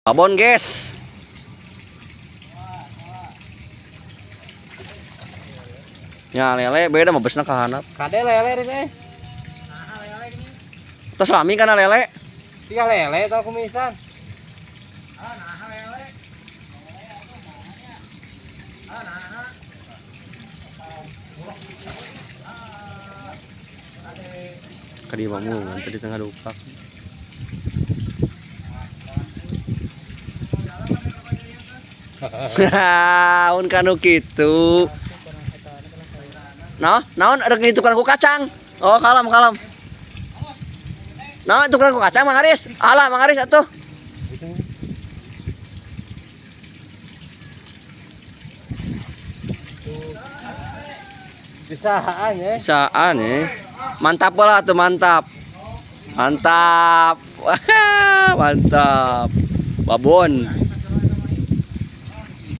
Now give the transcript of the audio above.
Babon, guys. Ya lele beda mah besna ka handap. Kade lele ris eh. Tos lami kana lele. Tiga lele tau kumisan. Kadi mamu tadi tengah dupak. Naon kanu kitu. Nah, naon rek ditukeran ku kacang. Oh, kalem kalem. Naon tukeran ku kacang Mang Aris? Alah Mang Aris atuh. Bisaan ya. Bisaan ya. Mantap lah tuh, mantap. Mantap. Mantap. Babon.